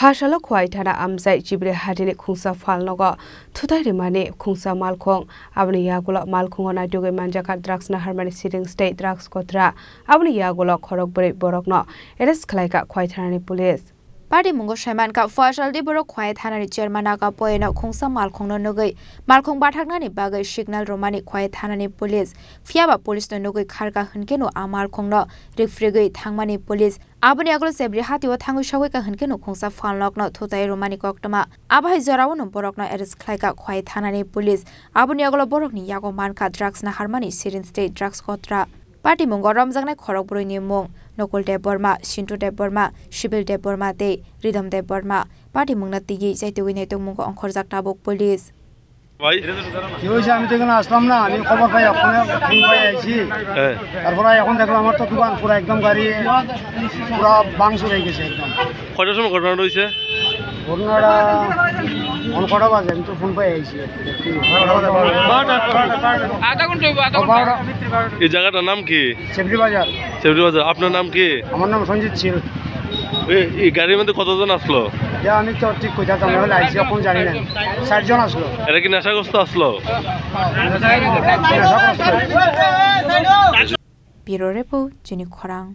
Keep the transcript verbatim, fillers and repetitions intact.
Phasalo Khwai thana amjai Chibri hatini khungsa phalnogo thutai rimani khungsa malkhung. Aboni yagulo malkhungo naitugwi manjakha drugs naharmani siring state drugs kotra. Aboni yagulo khorokbrwi borokno arrest khlaikha Khwai thanani police. Party mungo saimankha, Phaisal Diborok Khwai thanani chairman Naga Poyeno khungsa malkhungno nugwi malkhung bathaknani bagwi signal romani Khwai thanani police. Phiyaba police no nugwi kharkha hwnkhe no a malkhungno rikphrigwi thangmani police. Aboni yagulo Chebri hatio thangwi sogwi ka hwnkhe no khungsa phalnokno thutai romani koktwma. Abo hai jorao no borokno arrest khlaikha Khwai thanani police. Aboni yagulo borokni yago mankha drugs naharmani siring state drugs kotra. Party mungo romjaknai khorokbrwini mung Nokul Debbarma, Sintu Debbarma, Sibil Debbarma tei Ridham Debbarma. Party mungna twiwi chaitugwi naitokmungo ongkhorjak tabuk police. Bhai? কি হয়েছে? আমি তো এখানে আসলাম না, আমি খবর পাই, ওখানে ফোন পাই আইছি। হ্যাঁ। তারপরে এখন দেখলাম আমার তো দোকান পুরো একদম গাড়ি পুরো ভাঙচুর হয়ে গেছে একদম। কয়টার সময় ঘটনাটা হয়েছে? ঘটনাটা এখন কটা বাজে? আমি তো ফোন পাই আইছি। আধা ঘন্টা হইব, আধা ঘন্টা। বারোটা। এই জায়গাটার নাম কি? চেবড়ি বাজার। চেবড়ি বাজার। আপনার নাম কি? আমার নাম সঞ্জিত শীল। এই, এই গাড়ির মধ্যে কতজন আসলো? যে আমি তো ঠিক কইতাম না, হলে আইসি এখন জানি না। চারজন আসলো। এরা কি নেশাগ্রস্ত আসলো? নেশাগ্রস্ত। Bureau Report, Chini Khorang.